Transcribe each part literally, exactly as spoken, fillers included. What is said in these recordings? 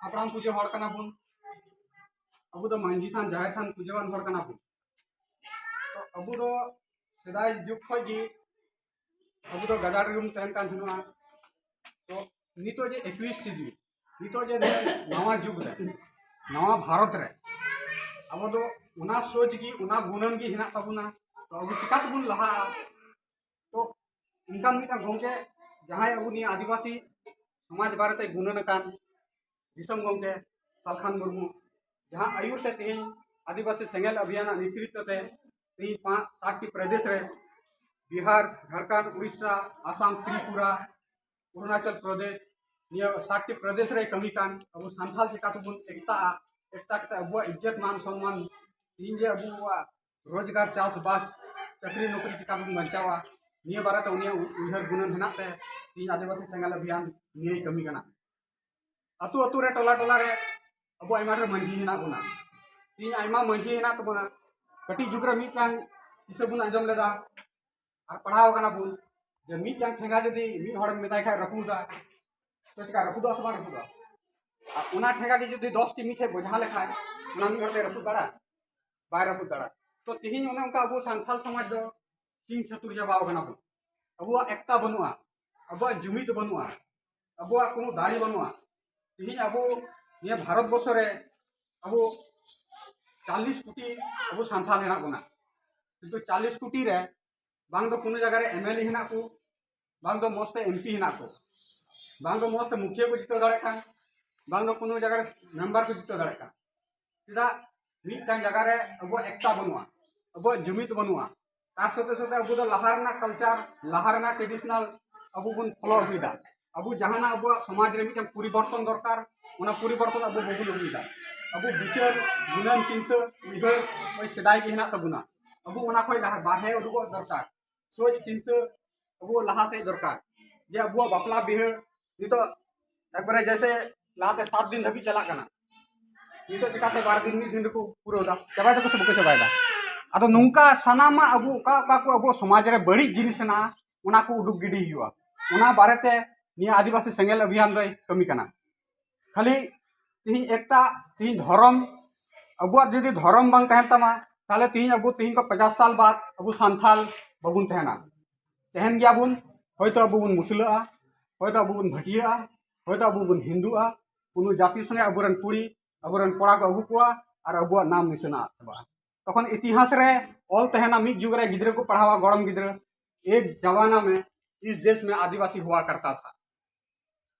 ᱦᱟᱯᱲᱟᱢ ᱯᱩᱡᱟᱹ ᱦᱚᱲ ᱠᱟᱱᱟ ᱵᱚᱱ᱾ ᱟᱵᱚ ᱫᱚ ᱢᱟᱹᱡᱷᱤ ᱛᱷᱟᱱ, ᱡᱟᱦᱮᱨ ᱛᱷᱟᱱ ᱯᱩᱡᱟᱹᱣᱟᱱ ᱦᱚᱲ ᱠᱟᱱᱟ ᱵᱚᱱ᱾ ᱛᱚ ᱟᱵᱚ ᱫᱚ ᱥᱮᱫᱟᱭ ᱡᱩᱜᱽ ᱠᱷᱚᱱ ᱜᱮ ᱟᱵᱚ ᱫᱚ ᱜᱟᱡᱟᱲ ᱨᱮᱜᱮ ᱵᱚᱱ ᱛᱟᱦᱮᱱ ᱠᱟᱱ ᱛᱟᱦᱮᱱᱟ᱾ ᱛᱚ ᱱᱤᱛᱚᱜ ᱡᱮ ᱮᱠᱩᱤᱥ ᱥᱮᱫᱩᱞ, ᱱᱤᱛᱚᱜ ᱡᱮ ᱱᱤᱭᱟᱹ ᱱᱟᱣᱟ ᱡᱩᱜᱽ ᱨᱮ, ᱱᱟᱣᱟ ᱵᱷᱟᱨᱚᱛ ᱨᱮ ᱟᱵᱚ ᱫᱚ ᱚᱱᱟ ᱥᱳᱪ ᱜᱮ, ᱚᱱᱟ ᱜᱩᱱᱟᱹᱱ ᱜᱮ ᱦᱮᱱᱟᱜ ᱛᱟᱵᱚᱱᱟ᱾ ᱛᱚ ᱟᱵᱚ ᱪᱤᱠᱟ ᱛᱮᱵᱚᱱ ᱞᱟᱦᱟᱜᱼᱟ? ᱛᱚ ᱚᱱᱠᱟᱱ ᱢᱤᱫᱴᱟᱝ ᱜᱚᱢᱠᱮ, ᱡᱟᱦᱟᱸᱭ ᱟᱵᱚ ᱱᱤᱭᱟᱹ ᱟᱹᱫᱤᱵᱟᱹᱥᱤ ᱥᱚᱢᱟᱡᱽ ᱵᱟᱨᱮᱛᱮ ᱜᱩᱱᱟᱹᱱ ᱟᱠᱟᱱ, ᱫᱤᱥᱚᱢ ᱜᱚᱢᱠᱮ ᱥᱟᱞᱠᱷᱟᱱ ᱢᱩᱨᱢᱩ, ᱡᱟᱦᱟᱸ ᱟᱹᱭᱩᱨ ᱛᱮ ᱛᱮᱦᱮᱧ ᱟᱹᱫᱤᱵᱟᱹᱥᱤ ᱥᱮᱸᱜᱮᱞ ᱚᱵᱷᱤᱭᱟᱱᱟᱜ ᱱᱮᱛᱨᱤᱛᱵ ᱛᱮ ᱛᱮᱦᱮᱧ ᱯᱟᱸᱪ, ᱥᱟᱛᱴᱤ ᱯᱨᱚᱫᱮᱥ ᱨᱮ, ᱵᱤᱦᱟᱨ, ᱡᱷᱟᱲᱠᱷᱚᱸᱰ, ᱩᱲᱤᱥᱥᱟ, ᱟᱥᱟᱢ, ᱛᱨᱤᱯᱩᱨᱟ, ᱚᱨᱩᱱᱟᱪᱚᱞ ᱯᱨᱚᱫᱮᱥ, ᱱᱤᱭᱟᱹ ᱥᱟᱛᱴᱤ ᱯᱨᱚᱫᱮᱥ ᱨᱮ ᱠᱟᱹᱢᱤ ᱠᱟᱱ, ᱟᱵᱚ ᱥᱟᱱᱛᱟᱲ ᱪᱤᱠᱟ ᱛᱮᱵᱚᱱ ᱮᱠᱛᱟᱜᱼᱟ, ᱮᱠᱛᱟ ᱠᱟᱛᱮ ᱟᱵᱚᱣᱟᱜ ᱤᱡᱽᱡᱚᱛ ᱢᱟᱱ ᱥᱚᱱᱢᱟᱱ, ᱛᱮᱦᱮᱧ ᱡᱮ ᱟᱵᱚᱣᱟᱜ ᱨᱳᱡᱽᱜᱟᱨ, ᱪᱟᱥᱵᱟᱥ, ᱪᱟᱹᱠᱨᱤ ᱱᱚᱠᱨᱤ ᱪᱤᱠᱟ ᱵᱚᱱ ᱵᱟᱧᱪᱟᱣᱟ, ᱱᱤᱭᱟᱹ ᱵᱟᱨᱮᱛᱮ ᱩᱱᱤᱭᱟᱜ ᱩᱭᱦᱟᱹᱨ ᱜᱩᱱᱟᱹᱱ ᱦᱮᱱᱟᱜ ᱛᱮ ᱛᱮᱦᱮᱧ ᱟᱹᱫᱤᱵᱟᱹᱥᱤ ᱥᱮᱸᱜᱮᱞ ᱚᱵᱷᱤᱭᱟᱱ ᱱᱤᱭᱟᱹᱭ ᱠᱟᱹᱢᱤ ᱠᱟᱱᱟ᱾ ᱟᱹᱛᱩ ᱟᱹᱛᱩ ᱨᱮ, ᱴᱚᱞᱟ ᱴᱚᱞᱟ ᱨᱮ ᱟᱵᱚ ᱟᱭᱢᱟ ᱰᱷᱮᱨ ᱢᱟᱹᱡᱷᱤ ᱦᱮᱱᱟᱜ ᱵᱚᱱᱟ᱾ ᱛᱮᱦᱮᱧ ᱟᱭᱢᱟ ᱢᱟᱹᱡᱷᱤ ᱦᱮᱱᱟᱜ ᱛᱟᱵᱚᱱᱟ᱾ ᱠᱟᱹᱴᱤᱡ ᱡᱩᱜᱽ ᱨᱮ ᱢᱤᱫᱴᱟᱝ ᱠᱤᱥᱟᱹ ᱵᱚᱱ ᱟᱸᱡᱚᱢ ᱞᱮᱫᱟ ᱟᱨ ᱯᱟᱲᱦᱟᱣ ᱠᱟᱱᱟ ᱵᱚᱱ ᱡᱮ ᱢᱤᱫᱴᱟᱝ ᱴᱷᱮᱸᱜᱟ ᱡᱩᱫᱤ ᱢᱤᱫ ᱦᱚᱲᱮᱢ ᱢᱮᱛᱟᱭ ᱠᱷᱟᱱ ᱨᱟᱹᱯᱩᱫᱟ, ᱛᱚ ᱪᱮᱠᱟ ᱨᱟᱹᱯᱩᱫᱚᱜᱼᱟ ᱥᱮ ᱵᱟᱝ ᱨᱟᱹᱯᱩᱫᱚᱜᱼᱟ? ᱟᱨ ᱚᱱᱟ ᱴᱷᱮᱸᱜᱟ ᱜᱮ ᱡᱩᱫᱤ ᱫᱚᱥ ᱴᱤ ᱢᱤᱫ ᱴᱷᱮᱱ ᱵᱚᱡᱷᱟ ᱞᱮᱠᱷᱟᱱ, ᱚᱱᱟ ᱢᱤᱫ ᱦᱚᱲ ᱛᱮ ᱨᱟᱹᱯᱩᱫ ᱫᱟᱲᱮᱭᱟᱜᱼᱟ? ᱵᱟᱭ ᱨᱟᱹᱯᱩᱫ ᱫᱟᱲᱮᱭᱟᱜᱼᱟ᱾ ᱛᱚ ᱛᱮᱦᱮᱧ ᱚᱱᱮ ᱚᱱᱠᱟ ᱟᱵᱚ ᱥᱟᱱᱛᱟᱲ ᱥᱚᱢᱟᱡᱽ ᱫᱚ ᱪᱤᱱ ᱪᱷᱟᱹᱛᱩᱨ ᱪᱟᱵᱟᱣ ᱠᱟᱱᱟ ᱵᱚᱱ᱾ ᱟᱵᱚᱣᱟᱜ ᱮᱠᱛᱟ ᱵᱟᱹᱱᱩᱜᱼᱟ, ᱟᱵᱚᱣᱟᱜ ᱡᱩᱢᱤᱫ ᱵᱟᱹᱱᱩᱜᱼᱟ, ᱟᱵᱚᱣᱟᱜ ᱠᱳᱱᱳ ᱫᱟᱲᱮ ᱵᱟᱹᱱᱩᱜᱼᱟ᱾ ᱛᱮᱦᱮᱧ ᱟᱵᱚ ᱱᱤᱭᱟᱹ ᱵᱷᱟᱨᱚᱛ ᱵᱚᱨᱥᱚ ᱨᱮ ᱟᱵᱚ ᱪᱟᱞᱞᱤᱥ ᱠᱳᱴᱤ ᱟᱵᱚ ᱥᱟᱱᱛᱟᱲ ᱦᱮᱱᱟᱜ ᱵᱚᱱᱟ, ᱠᱤᱱᱛᱩ ᱪᱟᱞᱞᱤᱥ ᱠᱳᱴᱤ ᱨᱮ ᱵᱟᱝ ᱫᱚ ᱠᱳᱱᱳ ᱡᱟᱭᱜᱟ ᱨᱮ ᱮᱢ ᱮᱞ ᱮ ᱦᱮᱱᱟᱜ ᱠᱚ, ᱵᱟᱝ ᱫᱚ ᱢᱚᱡᱽ ᱛᱮ ᱮᱢ ᱯᱤ ᱦᱮᱱᱟᱜ ᱠᱚ, ᱵᱟᱝ ᱫᱚ ᱢᱚᱡᱽ ᱛᱮ ᱢᱩᱠᱷᱤᱭᱟᱹ ᱠᱚ ᱡᱤᱛᱟᱹᱣ ᱫᱟᱲᱮᱭᱟᱜ ᱠᱟᱱ, ᱵᱟᱝ ᱫᱚ ᱠᱳᱱᱳ ᱡᱟᱭᱜᱟ ᱨᱮ ᱢᱮᱢᱵᱟᱨ ᱠᱚ ᱡᱤᱛᱟᱹᱣ ᱫᱟᱲᱮᱭᱟᱜ ᱠᱟᱱ᱾ ᱪᱮᱫᱟᱜ ᱢᱤᱫᱴᱟᱝ ᱡᱟᱭᱜᱟ ᱨᱮ ᱟᱵᱚᱣᱟᱜ ᱮᱠᱛᱟ ᱵᱟᱹᱱᱩᱜᱼᱟ, ᱟᱵᱚᱣᱟᱜ ᱡᱩᱢᱤᱫ ᱵᱟᱹᱱᱩᱜᱼᱟ? ᱛᱟᱨ ᱥᱟᱛᱷᱮ ᱥᱟᱛᱷᱮ ᱟᱵᱚ ᱫᱚ ᱞᱟᱦᱟ ᱨᱮᱱᱟᱜ ᱠᱟᱞᱪᱟᱨ, ᱞᱟᱦᱟ ᱨᱮᱱᱟᱜ ᱴᱨᱮᱰᱤᱥᱚᱱᱟᱞ ᱟᱵᱚ ᱵᱚᱱ ᱯᱷᱚᱞᱳ ᱟᱹᱜᱩᱭᱮᱫᱟ᱾ ᱟᱵᱚ ᱡᱟᱦᱟᱱᱟᱜ ᱟᱵᱚᱣᱟᱜ ᱥᱚᱢᱟᱡᱽ ᱨᱮ ᱢᱤᱫᱴᱟᱝ ᱯᱚᱨᱤᱵᱚᱨᱛᱚᱱ ᱫᱚᱨᱠᱟᱨ, ᱚᱱᱟ ᱯᱚᱨᱤᱵᱚᱨᱛᱚᱱ ᱟᱵᱚ ᱵᱟᱵᱚᱱ ᱟᱹᱜᱩᱭᱮᱫᱟ᱾ ᱟᱵᱚ ᱵᱤᱪᱟᱹᱨ, ᱜᱩᱱᱟᱹᱱ, ᱪᱤᱱᱛᱟᱹ, ᱩᱭᱦᱟᱹᱨ ᱳᱭ ᱥᱮᱫᱟᱭ ᱜᱮ ᱦᱮᱱᱟᱜ ᱛᱟᱵᱚᱱᱟ᱾ ᱟᱵᱚ ᱚᱱᱟ ᱠᱷᱚᱱ ᱞᱟᱦᱟ ᱵᱟᱦᱨᱮ ᱩᱰᱩᱠᱚᱜ ᱫᱚᱨᱠᱟᱨ, ᱥᱳᱪ ᱪᱤᱱᱛᱟᱹ ᱟᱵᱚ ᱞᱟᱦᱟ ᱥᱮᱫ ᱫᱚᱨᱠᱟᱨ᱾ ᱡᱮ ᱟᱵᱚᱣᱟᱜ ᱵᱟᱯᱞᱟ ᱵᱤᱦᱟᱹ ᱱᱤᱛᱚᱜ ᱮᱠᱵᱟᱨᱮ ᱡᱮᱭᱥᱮ ᱞᱟᱦᱟᱛᱮ ᱥᱟᱛ ᱫᱤᱱ ᱫᱷᱟᱹᱵᱤᱡ ᱪᱟᱞᱟᱜ ᱠᱟᱱᱟ, ᱱᱤᱛᱚᱜ ᱪᱮᱠᱟᱛᱮ ᱵᱟᱨ ᱫᱤᱱ ᱢᱤᱫ ᱫᱤᱱ ᱨᱮᱠᱚ ᱯᱩᱨᱟᱹᱣ ᱮᱫᱟ, ᱪᱟᱵᱟᱭ ᱫᱟᱠᱚ ᱥᱮ ᱵᱟᱠᱚ ᱪᱟᱵᱟᱭᱮᱫᱟ? ᱟᱫᱚ ᱱᱚᱝᱠᱟ ᱥᱟᱱᱟᱢᱟᱜ ᱟᱵᱚ ᱚᱠᱟ ᱚᱠᱟ ᱠᱚ ᱟᱵᱚ ᱥᱚᱢᱟᱡᱽ ᱨᱮ ᱵᱟᱹᱲᱤᱡ ᱡᱤᱱᱤᱥ ᱦᱮᱱᱟᱜᱼᱟ, ᱚᱱᱟ ᱠᱚ ᱩᱰᱩᱠ ᱜᱤᱰᱤ ᱦᱩᱭᱩᱜᱼᱟ᱾ ᱚᱱᱟ ᱵᱟᱨᱮᱛᱮ ᱱᱤᱭᱟᱹ ᱟᱹᱫᱤᱵᱟᱹᱥᱤ ᱥᱮᱸᱜᱮᱞ ᱚᱵᱷᱤᱭᱟᱱ ᱫᱚᱭ ᱠᱟᱹᱢᱤ ᱠᱟᱱᱟ᱾ ᱠᱷᱟᱹᱞᱤ ᱛᱤᱦᱤᱧ ᱮᱠᱛᱟ, ᱛᱤᱦᱤᱧ ᱫᱷᱚᱨᱚᱢ, ᱟᱵᱚᱣᱟᱜ ᱡᱩᱫᱤ ᱫᱷᱚᱨᱚᱢ ᱵᱟᱝ ᱛᱟᱦᱮᱱ ᱛᱟᱢᱟ, ᱛᱟᱦᱚᱞᱮ ᱛᱤᱦᱤᱧ ᱟᱵᱚ, ᱛᱤᱦᱤᱧ ᱠᱷᱚᱱ ᱯᱚᱪᱟᱥ ᱥᱟᱞ ᱵᱟᱫ ᱟᱵᱚ ᱥᱟᱱᱛᱟᱞ ᱵᱟᱵᱚᱱ ᱛᱟᱦᱮᱱᱟ᱾ ᱛᱟᱦᱮᱱ ᱜᱮᱭᱟᱵᱚᱱ, ᱦᱚᱭᱛᱳ ᱟᱵᱚ ᱵᱚᱱ ᱢᱩᱥᱞᱟᱹᱜᱼᱟ, ᱦᱚᱭᱛᱳ ᱟᱵᱚ ᱵᱚᱱ ᱵᱷᱟᱹᱴᱤᱭᱟᱹᱜᱼᱟ, ᱦᱚᱭᱛᱳ ᱟᱵᱚ ᱵᱚᱱ ᱦᱤᱱᱫᱩᱜᱼᱟ, ᱠᱳᱱᱳ ᱡᱟᱹᱛᱤ ᱥᱚᱸᱜᱮ ᱟᱵᱚᱨᱮᱱ ᱠᱩᱲᱤ, ᱟᱵᱚᱨᱮᱱ ᱠᱚᱲᱟ ᱠᱚ ᱟᱹᱜᱩ ᱠᱚᱣᱟ ᱟᱨ ᱟᱵᱚᱣᱟᱜ ᱱᱟᱢ ᱱᱤᱥᱟᱹᱱ ᱟᱫ ᱪᱟᱵᱟᱜᱼᱟ᱾ ᱛᱚᱠᱷᱚᱱ ᱤᱛᱤᱦᱟᱥ ᱨᱮ ᱚᱞ ᱛᱟᱦᱮᱱᱟ, ᱢᱤᱫ ᱡᱩᱜᱽ ᱨᱮ ᱜᱤᱫᱽᱨᱟᱹ ᱠᱚ ᱯᱟᱲᱦᱟᱣᱟ, ᱜᱚᱲᱚᱢ ᱜᱤᱫᱽᱨᱟᱹ, "ᱮᱠ ᱡᱟᱢᱟᱱᱟ ᱢᱮ ᱤᱥ ᱫᱮᱥ ᱢᱮ ᱟᱹᱫᱤᱵᱟᱹᱥᱤ ᱦᱩᱣᱟ ᱠᱟᱨᱛᱟ ᱛᱷᱟ",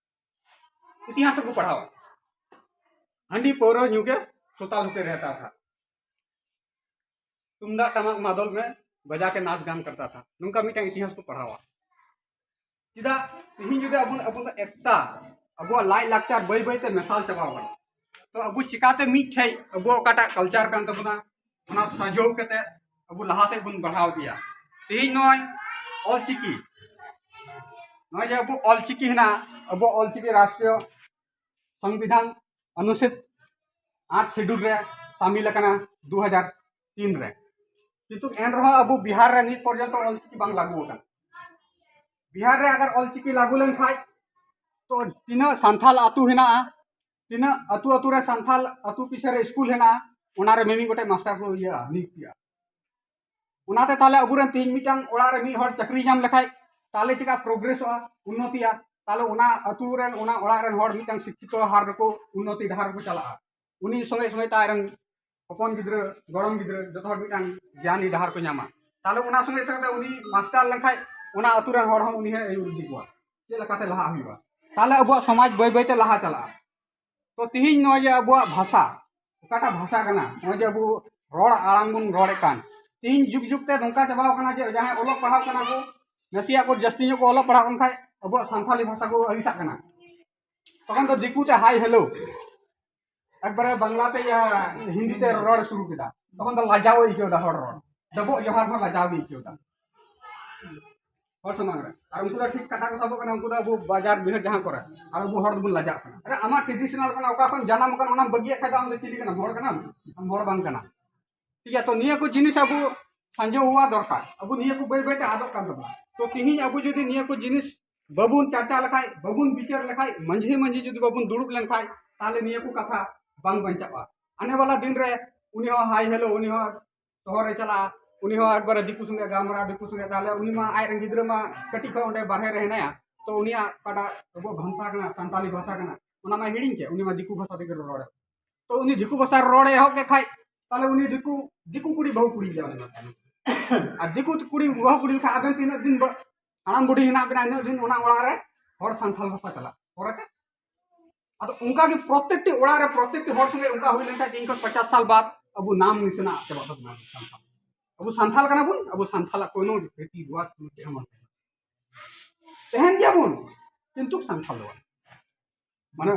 ᱤᱛᱤᱦᱟᱥ ᱨᱮᱠᱚ ᱯᱟᱲᱦᱟᱣᱟ᱾ ᱦᱟᱺᱰᱤ ᱯᱟᱹᱣᱨᱟᱹ ᱧᱩ ᱜᱮ ᱥᱳᱛᱟᱞ ᱦᱳᱠᱮ ᱨᱮᱦᱛᱟ ᱛᱷᱟ, ᱛᱩᱢᱫᱟᱜ ᱴᱟᱢᱟᱠ ᱢᱟᱫᱚᱞ ᱢᱮ ᱵᱟᱡᱟ ᱠᱮ ᱱᱟᱪ ᱜᱟᱱ ᱠᱟᱨᱛᱟ ᱛᱷᱟ, ᱱᱚᱝᱠᱟ ᱢᱤᱫᱴᱟᱝ ᱤᱛᱤᱦᱟᱥ ᱠᱚ ᱯᱟᱲᱦᱟᱣᱟ᱾ ᱪᱮᱫᱟᱜ ᱛᱮᱦᱮᱧ ᱡᱩᱫᱤ ᱟᱵᱚ, ᱟᱵᱚ ᱫᱚ ᱮᱠᱛᱟ, ᱟᱵᱚᱣᱟᱜ ᱞᱟᱭ ᱞᱟᱠᱪᱟᱨ ᱵᱟᱹᱭ ᱵᱟᱹᱭ ᱛᱮ ᱢᱮᱥᱟᱞ ᱪᱟᱵᱟᱣ ᱠᱟᱱᱟ, ᱛᱚ ᱟᱵᱚ ᱪᱤᱠᱟᱛᱮ ᱢᱤᱫ ᱴᱷᱮᱡ ᱟᱵᱚᱣᱟᱜ ᱚᱠᱟᱴᱟᱜ ᱠᱟᱞᱪᱟᱨ ᱠᱟᱱ ᱛᱟᱵᱚᱱᱟ, ᱚᱱᱟ ᱥᱟᱡᱟᱣ ᱠᱟᱛᱮ ᱟᱵᱚ ᱞᱟᱦᱟ ᱥᱮᱫ ᱵᱚᱱ ᱵᱟᱲᱦᱟᱣ ᱤᱫᱤᱭᱟ? ᱛᱮᱦᱮᱧ ᱱᱚᱜᱼᱚᱭ ᱚᱞᱪᱤᱠᱤ, ᱱᱚᱜᱼᱚᱭ ᱡᱮ ᱟᱵᱚ ᱚᱞᱪᱤᱠᱤ ᱦᱮᱱᱟᱜ, ᱟᱵᱚ ᱚᱞᱪᱤᱠᱤ ᱨᱟᱥᱴᱨᱤᱭᱚ ᱥᱚᱝᱵᱤᱫᱷᱟᱱ ᱚᱱᱩᱪᱷᱮᱫ ᱟᱴ ᱥᱤᱰᱩᱞ ᱨᱮ ᱥᱟᱢᱤᱞ ᱟᱠᱟᱱᱟ ᱫᱩ ᱦᱟᱡᱟᱨ ᱛᱤᱱ ᱨᱮ, ᱠᱤᱱᱛᱩ ᱮᱱ ᱨᱮᱦᱚᱸ ᱟᱵᱚ ᱵᱤᱦᱟᱨ ᱨᱮ ᱱᱤᱛ ᱯᱚᱨᱡᱚᱱᱛᱚ ᱚᱞᱪᱤᱠᱤ ᱵᱟᱝ ᱞᱟᱹᱜᱩ ᱟᱠᱟᱱᱟ᱾ ᱵᱤᱦᱟᱨ ᱨᱮ ᱟᱜᱟᱨ ᱚᱞᱪᱤᱠᱤ ᱞᱟᱹᱜᱩ ᱞᱮᱱᱠᱷᱟᱡ, ᱛᱚ ᱛᱤᱱᱟᱹᱜ ᱥᱟᱱᱛᱟᱞ ᱟᱹᱛᱩ ᱦᱮᱱᱟᱜᱼᱟ, ᱛᱤᱱᱟᱹᱜ ᱟᱹᱛᱩ ᱟᱹᱛᱩ ᱨᱮ ᱥᱟᱱᱛᱟᱞ ᱟᱹᱛᱩ ᱯᱤᱪᱷᱮ ᱨᱮ ᱥᱠᱩᱞ ᱦᱮᱱᱟᱜᱼᱟ, ᱚᱱᱟ ᱨᱮ ᱢᱤᱢᱤᱫ ᱜᱚᱴᱮᱡ ᱢᱟᱥᱴᱟᱨ ᱠᱚ ᱤᱭᱟᱹᱜᱼᱟ, ᱱᱤᱭᱩᱠᱛᱤᱜᱼᱟ᱾ ᱚᱱᱟᱛᱮ ᱛᱟᱦᱞᱮ ᱟᱵᱚᱨᱮᱱ ᱛᱮᱦᱮᱧ ᱢᱤᱫᱴᱟᱝ ᱚᱲᱟᱜ ᱨᱮ ᱢᱤᱫ ᱦᱚᱲ ᱪᱟᱹᱠᱨᱤ ᱧᱟᱢ ᱞᱮᱠᱷᱟᱡ, ᱛᱟᱦᱞᱮ ᱪᱮᱠᱟ ᱯᱨᱳᱜᱨᱮᱥᱚᱜᱼᱟ, ᱩᱱᱱᱚᱛᱤᱜᱼᱟ? ᱛᱟᱦᱞᱮ ᱚᱱᱟ ᱟᱹᱛᱩ ᱨᱮᱱ, ᱚᱱᱟ ᱚᱲᱟᱜ ᱨᱮᱱ ᱦᱚᱲ ᱢᱤᱫᱴᱟᱝ ᱥᱤᱠᱠᱷᱤᱛᱚ ᱦᱟᱨ ᱨᱮᱠᱚ ᱩᱱᱱᱚᱛᱤ ᱰᱟᱦᱟᱨ ᱨᱮᱠᱚ ᱪᱟᱞᱟᱜᱼᱟ᱾ ᱩᱱᱤ ᱥᱚᱸᱜᱮ ᱥᱚᱸᱜᱮ ᱛᱮ ᱟᱡᱨᱮᱱ ᱦᱚᱯᱚᱱ ᱜᱤᱫᱽᱨᱟᱹ, ᱜᱚᱲᱚᱢ ᱜᱤᱫᱽᱨᱟᱹ, ᱡᱚᱛᱚ ᱦᱚᱲ ᱢᱤᱫᱴᱟᱝ ᱜᱮᱭᱟᱱᱤ ᱰᱟᱦᱟᱨ ᱠᱚ ᱧᱟᱢᱟ᱾ ᱛᱟᱦᱞᱮ ᱚᱱᱟ ᱥᱚᱸᱜᱮ ᱥᱚᱸᱜᱮ ᱛᱮ ᱩᱱᱤ ᱢᱟᱥᱴᱟᱨ ᱞᱮᱱᱠᱷᱟᱡ ᱚᱱᱟ ᱟᱹᱛᱩ ᱨᱮᱱ ᱦᱚᱲ ᱦᱚᱸ ᱩᱱᱤ ᱦᱚᱸᱭ ᱟᱹᱭᱩᱨ ᱤᱫᱤ ᱠᱚᱣᱟ ᱪᱮᱫ ᱞᱮᱠᱟᱛᱮ ᱞᱟᱦᱟᱜ ᱦᱩᱭᱩᱜᱼᱟ᱾ ᱛᱟᱦᱞᱮ ᱟᱵᱚᱣᱟᱜ ᱥᱚᱢᱟᱡᱽ ᱵᱟᱹᱭ ᱵᱟᱹᱭ ᱛᱮ ᱞᱟᱦᱟ ᱪᱟᱞᱟᱜᱼᱟ᱾ ᱛᱚ ᱛᱤᱦᱤᱧ ᱱᱚᱜᱼᱚᱭ ᱡᱮ ᱟᱵᱚᱣᱟᱜ ᱵᱷᱟᱥᱟ, ᱚᱠᱟᱴᱟᱜ ᱵᱷᱟᱥᱟ ᱠᱟᱱᱟ, ᱱᱚᱜᱼᱚᱭ ᱡᱮ ᱟᱵᱚ ᱨᱚᱲ ᱟᱲᱟᱝ ᱵᱚᱱ ᱨᱚᱲᱮᱫ ᱠᱟᱱ, ᱛᱤᱦᱤᱧ ᱡᱩᱜᱽ ᱡᱩᱜᱽ ᱛᱮ ᱱᱚᱝᱠᱟ ᱪᱟᱵᱟᱣ ᱠᱟᱱᱟ ᱡᱮ ᱡᱟᱦᱟᱸᱭ ᱚᱞᱚᱜ ᱯᱟᱲᱦᱟᱣ ᱠᱟᱱᱟ ᱠᱚ, ᱱᱟᱥᱮᱭᱟᱜ ᱠᱚ ᱡᱟᱹᱥᱛᱤ ᱧᱚᱜ ᱠᱚ ᱚᱞᱚᱜ ᱯᱟᱲᱦᱟᱣ ᱠᱟᱱ ᱠᱷᱟᱡ ᱟᱵᱚᱣᱟᱜ ᱥᱟᱱᱛᱟᱞᱤ ᱵᱷᱟᱥᱟ ᱠᱚ ᱟᱹᱲᱤᱥᱟᱜ ᱠᱟᱱᱟ᱾ ᱛᱚᱠᱷᱚᱱ ᱫᱚ ᱫᱤᱠᱩ ᱛᱮ ᱦᱟᱭ ᱦᱮᱞᱳ, ᱮᱠᱵᱟᱨᱮ ᱵᱟᱝᱞᱟ ᱛᱮ ᱤᱭᱟᱹ ᱦᱤᱱᱫᱤ ᱛᱮ ᱨᱚᱲ ᱥᱩᱨᱩ ᱠᱮᱫᱟ, ᱛᱚᱠᱷᱚᱱ ᱫᱚ ᱞᱟᱡᱟᱣ ᱮ ᱟᱹᱭᱠᱟᱹᱣ ᱮᱫᱟ ᱦᱚᱲ ᱨᱚᱲ, ᱰᱚᱵᱚᱜ ᱡᱚᱦᱟᱨ ᱦᱚᱸ ᱞᱟᱡᱟᱣ ᱜᱮ ᱟᱹᱭᱠᱟᱹᱣ ᱮᱫᱟ ᱦᱚᱲ ᱥᱟᱢᱟᱝ ᱨᱮ᱾ ᱟᱨ ᱩᱱᱠᱩ ᱫᱚ ᱴᱷᱤᱠ ᱠᱟᱴᱟ ᱠᱚ ᱥᱟᱵᱚᱜ ᱠᱟᱱᱟ, ᱩᱱᱠᱩ ᱫᱚ ᱟᱵᱚ ᱵᱟᱡᱟᱨ ᱵᱤᱦᱟᱹᱨ ᱡᱟᱦᱟᱸ ᱠᱚᱨᱮ, ᱟᱨ ᱟᱵᱚ ᱦᱚᱲ ᱫᱚᱵᱚᱱ ᱞᱟᱡᱟᱜ ᱠᱟᱱᱟ᱾ ᱟᱨᱮ ᱟᱢᱟᱜ ᱴᱨᱮᱰᱤᱥᱚᱱᱟᱞ ᱠᱟᱱᱟ, ᱚᱠᱟ ᱠᱷᱚᱱ ᱡᱟᱱᱟᱢ ᱟᱠᱟᱱ, ᱚᱱᱟᱢ ᱵᱟᱹᱜᱤᱭᱟᱜ ᱠᱷᱟᱡ ᱫᱚ ᱟᱢ ᱫᱚ ᱪᱤᱞᱤ ᱠᱟᱱᱟᱢ? ᱦᱚᱲ ᱠᱟᱱᱟᱢ? ᱟᱢ ᱦᱚᱲ ᱵᱟᱝ ᱠᱟᱱᱟ᱾ ᱴᱷᱤᱠ ᱜᱮᱭᱟ, ᱛᱚ ᱱᱤᱭᱟᱹ ᱠᱚ ᱡᱤᱱᱤᱥ ᱟᱵᱚ ᱥᱟᱸᱡᱚ ᱦᱚᱣᱟ ᱫᱚᱨᱠᱟᱨ, ᱟᱵᱚ ᱱᱤᱭᱟᱹ ᱠᱚ ᱵᱟᱹᱭ ᱵᱟᱹᱭ ᱛᱮ ᱟᱫᱚᱜ ᱠᱟᱱ ᱛᱟᱵᱚᱱᱟ᱾ ᱛᱚ ᱛᱤᱦᱤᱧ ᱟᱵᱚ ᱡᱩᱫᱤ ᱱᱤᱭᱟᱹ ᱠᱚ ᱡᱤᱱᱤᱥ ᱵᱟᱵᱚᱱ ᱪᱟᱨᱪᱟ ᱞᱮᱠᱷᱟᱡ, ᱵᱟᱵᱚᱱ ᱵᱤᱪᱟᱹᱨ ᱞᱮᱠᱷᱟᱡ, ᱢᱟᱹᱡᱷᱤ ᱢᱟᱹᱡᱷᱤ ᱡᱩᱫᱤ ᱵᱟᱵᱚᱱ ᱫᱩᱲᱩᱵ ᱞᱮᱱᱠᱷᱟᱡ, ᱛᱟᱦᱚᱞᱮ ᱱᱤᱭᱟᱹ ᱠᱚ ᱠᱟᱛᱷᱟ ᱵᱟᱝ ᱵᱟᱧᱪᱟᱜᱼᱟ᱾ ᱟᱱᱮ ᱵᱟᱞᱟ ᱫᱤᱱ ᱨᱮ ᱩᱱᱤ ᱦᱚᱸ ᱦᱟᱭ ᱦᱮᱞᱳ, ᱩᱱᱤ ᱦᱚᱸ ᱥᱚᱦᱚᱨ ᱨᱮ ᱪᱟᱞᱟᱜᱼᱟ, ᱩᱱᱤ ᱦᱚᱸ ᱮᱠᱵᱟᱨᱮ ᱫᱤᱠᱩ ᱥᱚᱸᱜᱮ ᱜᱟᱞᱢᱟᱨᱟᱣ, ᱫᱤᱠᱩ ᱥᱚᱸᱜᱮ, ᱛᱟᱦᱚᱞᱮ ᱩᱱᱤ ᱢᱟ ᱟᱡ ᱨᱮᱱ ᱜᱤᱫᱽᱨᱟᱹ ᱢᱟ ᱠᱟᱹᱴᱤᱡ ᱠᱷᱚᱱ ᱚᱸᱰᱮ ᱵᱟᱨᱦᱮ ᱨᱮ ᱦᱮᱱᱟᱭᱟ, ᱛᱚ ᱩᱱᱤᱭᱟᱜ ᱚᱠᱟᱴᱟᱜ ᱟᱵᱚ ᱵᱷᱟᱥᱟ ᱠᱟᱱᱟ, ᱥᱟᱱᱛᱟᱞᱤ ᱵᱷᱟᱥᱟ ᱠᱟᱱᱟ, ᱚᱱᱟ ᱢᱟ ᱦᱤᱲᱤᱧ ᱠᱮᱫ, ᱩᱱᱤ ᱢᱟ ᱫᱤᱠᱩ ᱵᱷᱟᱥᱟ ᱛᱮᱜᱮ ᱨᱚᱲᱟ᱾ ᱛᱚ ᱩᱱᱤ ᱫᱤᱠᱩ ᱵᱷᱟᱥᱟ ᱨᱚᱲᱮ ᱮᱦᱚᱵ ᱠᱮᱫ ᱠᱷᱟᱡ, ᱛᱟᱦᱚᱞᱮ ᱩᱱᱤ ᱫᱤᱠᱩ, ᱫᱤᱠᱩ ᱠᱩᱲᱤ ᱵᱟᱹᱦᱩ ᱠᱩᱲᱤ ᱜᱮᱭᱟ ᱩᱱᱤ ᱢᱟ᱾ ᱟᱨ ᱫᱤᱠᱩ ᱠᱩᱲᱤ ᱵᱟᱹᱦᱩ ᱠᱩᱲᱤ ᱞᱮᱠᱷᱟᱱ ᱟᱵᱮᱱ ᱛᱤᱱᱟᱹᱜ ᱫᱤᱱ ᱵᱟ-, ᱦᱟᱲᱟᱢ ᱵᱩᱰᱷᱤ ᱦᱮᱱᱟᱜ ᱵᱮᱱᱟ, ᱤᱱᱟᱹᱜ ᱫᱤᱱ ᱚᱱᱟ ᱚᱲᱟᱜ ᱨᱮ ᱦᱚᱲ ᱥᱟᱱᱛᱟᱲ ᱵᱷᱟᱥᱟ ᱪᱟᱞᱟᱜ ᱯᱚᱨᱮᱛᱮ᱾ ᱟᱫᱚ ᱚᱱᱠᱟ ᱜᱮ ᱯᱨᱚᱛᱮᱠᱴᱤ ᱚᱲᱟᱜ ᱨᱮ, ᱯᱨᱚᱛᱮᱠᱴᱤ ᱦᱚᱲ ᱥᱚᱸᱜᱮ ᱚᱱᱠᱟ ᱦᱩᱭ ᱞᱮᱱᱠᱷᱟᱱ ᱛᱮᱦᱮᱧ ᱠᱷᱚᱱ ᱯᱚᱪᱟᱥ ᱥᱟᱞ ᱵᱟᱫ ᱟᱵᱚ ᱱᱟᱢ ᱱᱤᱥᱟᱱᱟ ᱟᱫ ᱪᱟᱵᱟᱜ ᱛᱟᱵᱚᱱᱟ᱾ ᱟᱵᱚ ᱥᱟᱱᱛᱟᱲ ᱠᱟᱱᱟ ᱵᱚᱱ, ᱟᱵᱚ ᱥᱟᱱᱛᱟᱲᱟᱜ ᱠᱳᱱᱳ ᱨᱤᱛᱤ ᱨᱤᱣᱟᱡᱽ ᱠᱳᱱᱳ ᱪᱮᱫ ᱦᱚᱸ ᱵᱟᱝ ᱛᱟᱦᱮᱱᱟ᱾ ᱛᱟᱦᱮᱱ ᱜᱮᱭᱟᱵᱚᱱ, ᱠᱤᱱᱛᱩ ᱥᱟᱱᱛᱟᱲ ᱫᱚ ᱵᱟᱝ᱾ ᱢᱟᱱᱮ